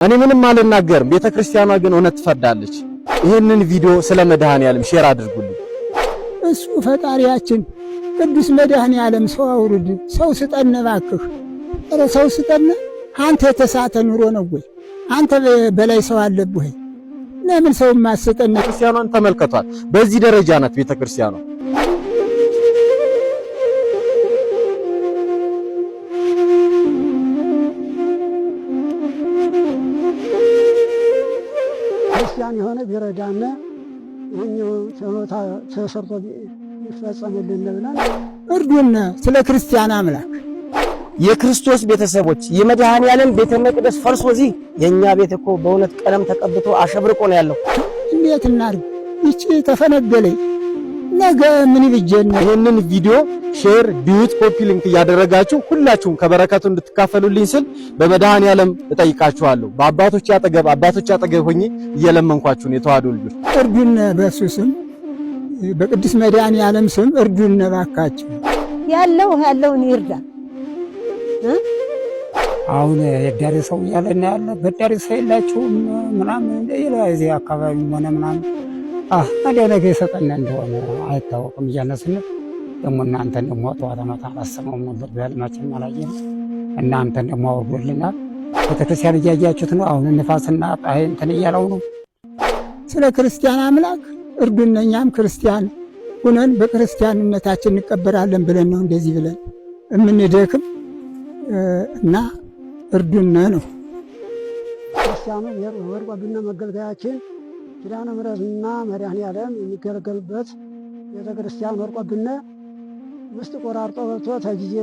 እኔ ምንም አልናገርም። ቤተክርስቲያኗ ግን እውነት ትፈርዳለች። ይህንን ቪዲዮ ስለ መድኃኔዓለም share አድርጉልኝ። እሱ ፈጣሪያችን ቅዱስ መድኃኔዓለም ሰው አውርድ፣ ሰው ስጠን እባክህ። ኧረ ሰው ስጠን። አንተ የተሳተ ኑሮ ነው ወይ? አንተ በላይ ሰው አለብህ ወይ? ለምን ሰው ማሰጠን? ክርስቲያኗን ተመልከቷል። በዚህ ደረጃ ናት ቤተክርስቲያኗ። ክርስቲያን የሆነ ቢረዳነ ይህኛው ጸሎታ ተሰርቶ ይፈጸምልን ብለን እርዱን፣ ስለ ክርስቲያን አምላክ። የክርስቶስ ቤተሰቦች የመድኃኔ ዓለም ቤተ መቅደስ ፈርሶ እዚህ የእኛ ቤት እኮ በእውነት ቀለም ተቀብቶ አሸብርቆ ነው ያለው። እንዴት እናድርግ? ይቺ ተፈነገለኝ ነገ ምን ይብጀን? ይህንን ቪዲዮ share፣ duet፣ copy link እያደረጋችሁ ሁላችሁም ከበረከቱ እንድትካፈሉልኝ ስል በመድኃኔዓለም እጠይቃችኋለሁ። በአባቶች አጠገብ አባቶች አጠገብ ሆኜ እየለመንኳችሁ ነው። የተዋሕዶ ልጆች እርዱን፣ በእሱ ስም በቅዱስ መድኃኔዓለም ስም እርዱን እባካችሁ። ያለው ያለውን ይርዳ። አሁን የዳሪ ሰው እያለ ያለ በዳሪ ሰው የላችሁም ምናምን ይላል። እዚህ አካባቢ ሆነ ምናምን እንዲያው ነገ የሰጠን እንደሆነ አይታወቅም እያልን ስንል ደግሞ እናንተን ደግሞ ጠዋት ማታ አላሰማውም ነበር፣ በህልማችን አላየንም። እናንተን ደግሞ አውርዶልናል። ቤተክርስቲያን እያያችሁት ነው። አሁን ንፋስና ፀሐይ እንትን እያለው ነው። ስለ ክርስቲያን አምላክ እርዱን። እኛም ክርስቲያን ሁነን በክርስቲያንነታችን እንቀበራለን ብለን ነው እንደዚህ ብለን የምንደክም እና እርዱን ነው። ክርስቲያኑ ወድቆብን መገልገያችን ኪዳነ ምሕረትና መድኃኔዓለም የሚገለገሉበት ቤተ ክርስቲያን ወድቆብን ውስጥ ቆራርጦ በልቶ ተጊዜ